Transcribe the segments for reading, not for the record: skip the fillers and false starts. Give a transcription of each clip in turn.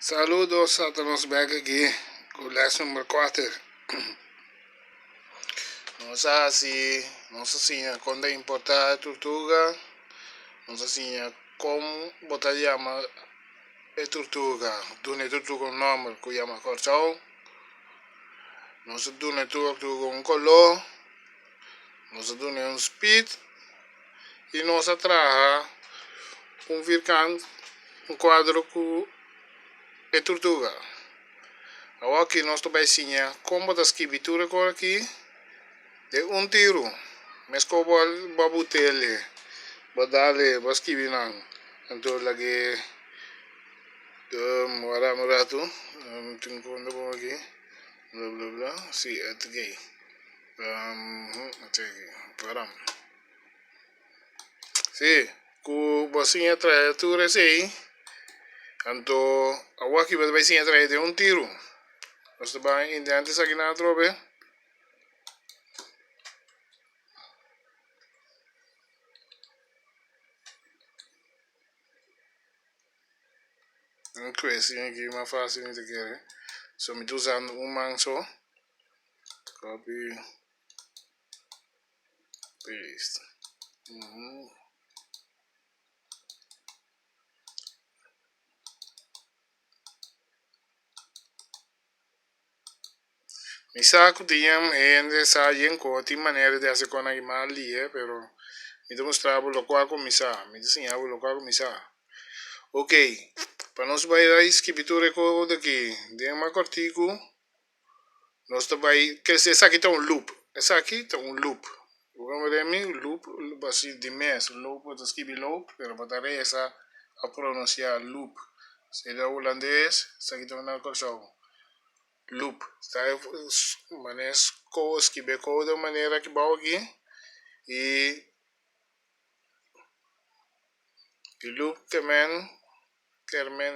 Saludos ata nos bek aki ku les number kuater. Nos a hasi, nos a siña kon ta importá e turtuga, nos a siña kon bo ta yama e turtuga, duna e turtuga un nòmber ku yama Kòrsou, nos a duna e turtuga un koló, nos a duna un speed y nos a traha un vierkant, un cuadro cu e tortuga. Awor aki nos ta bay siña con bo ta skibi tur e cos aki den un tiro. Mesco bo a butele, bo dale, bo a skibi nan. Anto lag'e wara un rato, tin con ta pon aki, bla bla bla, si e ta gay. Sí, ku bo siña trae tur esei, anto awor aki bo ta bai siña trae den un tiru. Nos ta bai intenta esaki nan atrobe. Un kwestion aki mas fácil mi ta kere. So mi ta usando un man so. Copy paste. Mi sa ku tin hende sa yen ku tin manera di hasi kon aki mas lihe pero mi ta mustra bo lokual ku mi sa mi ta siña bo lokual ku mi sa. Ok pa nos bai bai skibi tur e kos aki den mas kòrtiku Nos ta bai kese esaki ta un loop esaki ta un loop bo comprende mi loop basi di mes loop bo ta skibi loop pero bo ta reza a pronuncia loop si ta hulandes esaki ta na Kòrsou loop ta manes skibi e koude manera aki bou aki y loop ke men. Kermen,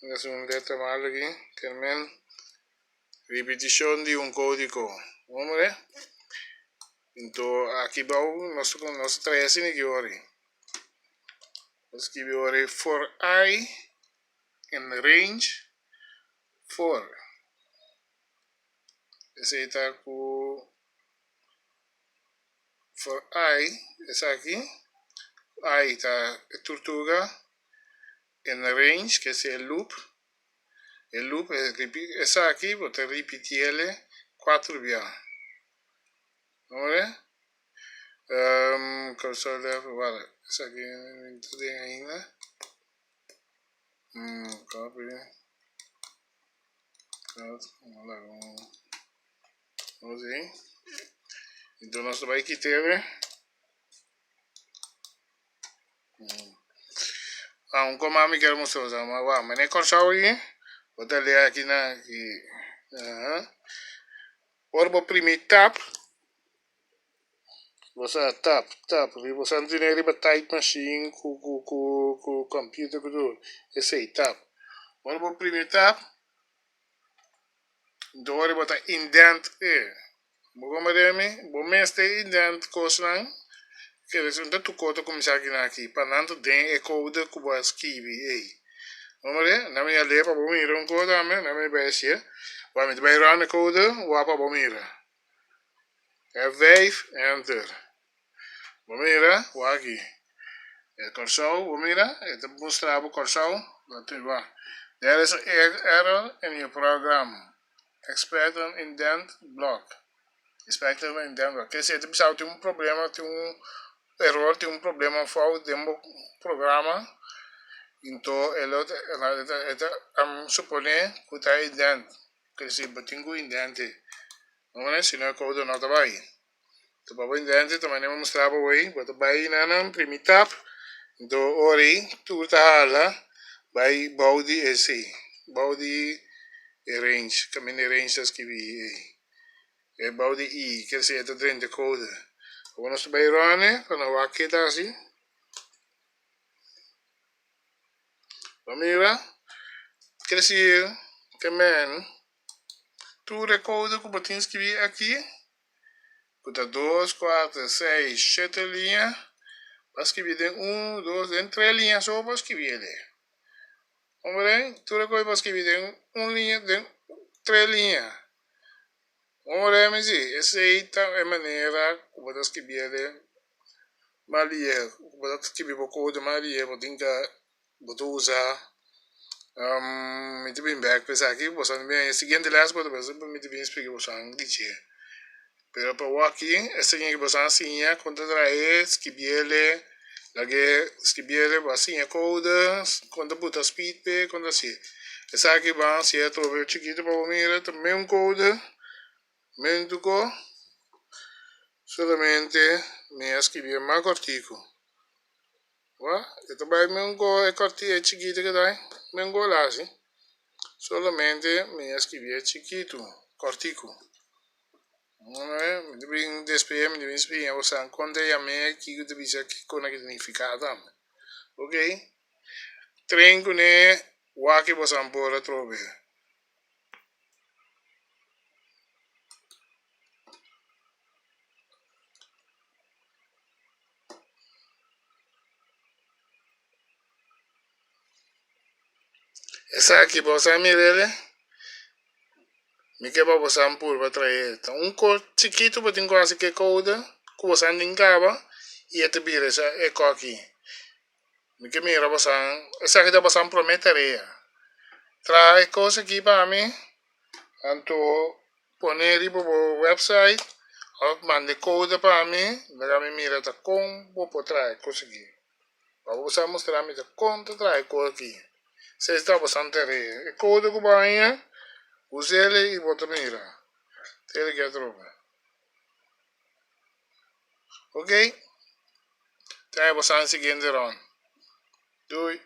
mi ta un letra mal aki, kermen ripitishon di un kódigo. Hombre, anto aki bou nos nos ta trae asina aki ori. Nos skibi ori for i in range for. Esei ta ku For I, esaki, I ta e turtuga, en range, ke esei e loop, e loop, esaki bo ta ripitiele kuater bia. Ora, cursor left, wara, esaki mi ta den ainda, copy, cut, Enton nos ta bai kit'e. Ah, un kos mas mi kier mustra boso. Ma wak, mane Kòrsou aki, bo ta lea aki na aki. Aha. Ora bo primi tap, bo sa tap, tap, riba bo sa tene riba type machine ku ku ku ku computer ku tur, esei tap. Ora bo primi tap. Dor bo ta indent e. Bo comprende mi? Bo mester indent cosnan ke resulta tur cos ta cuminsa kinan aki pa nan ta den e code cu bo a skibi ey. Bo comprende? Nan mi a lee pa bo mira un cos tambe, nan mi bay hacié. Wak mi ta bay run e code wak pa bo mira. F5, enter. Bo mira, wak aki. E Kòrsou, bo mira, e ta mustra bo Kòrsou. Wak. There is an error in your program. Expect an indent block. Expect an indent block. Kese e ta bisa bo tin un problema, tin un error, tin un problema, un fout den bo programa. Anto e lo e ta supone ku ta indent. Kese bo tin ku indente. Bo si no e koudo no ta bai. Ta pa bo indente ta manera mi mustra bo awey. Bo ta bai na nan primi tap. Anto ora ei tur ta hala bai bou di esei. Bou di e range. Kaminda e range ta skibi ei. E bou di i. Ker si e ta drenta e koudo. Awor nos ta bai ròne pa nos wak ke ta hasi. Bo mira, kresi ke men tur e koude ku bo tin skibí aki, ku ta dos, kuater, seis, shete liña, bo a skibí den un, dos, den tres liña so bo a skibí el'e. Hombre, tur e kos bo skibi den un liña, den tres liña. Hombre, mi si, esei ta e manera ku bo ta skibié den mas lihe, ku bo ta skibi bo kode mas lihe, bo tin ka, bo ta usa, mi ta bin bek pa esaki, boso a bin e siguiente les bo ta bisa mi ta bin splika boso di dje. Pero pa wak-ki e siña ki boso a siña kon ta trae, skibiele, lag'e skibiele bo a siña koude, kon ta buta speed p'e, kon ta hasi. Esaki bo a hasi atrobe chikitu pa bo mira ta meun koude, meun tuko, solamente mi a skibie mas kòrtiku. Wak, e ta bai meun ko e kòrti e chikitu ke ta bai, meun ko el a hasi, solamente mi a skibie chikitu, kòrtiku. Mi ta bin despedí, mi ta bin spiña bo san kon ta yam'é, kiko ta bisa, kiko na signifiká tambe. Ok, tren kuné wak bo san por atrobe. Esaki bo sa mir'el? Mi ke pa bo san purba trae. Ta un kos chikitu bo tin ku hasi ku e kouda ku bo san tin kaba i e ta bira esa e koki. Mi ke mira bo san, esaki ta bo san prome tarea. Traha e kos aki pa mi, anto pone riba bo website òf manda e kouda pa mi, laga mi mira ta kon bo por traha e kos aki. Pa bo sa mustra mi ta kon ta traha e kos aki. Esei ta bo san tarea. E kouda ku bo haña, us'el i bo ta mira. Tele ke atrobe. Ok. Te haña bo san siguiente rond. Doei.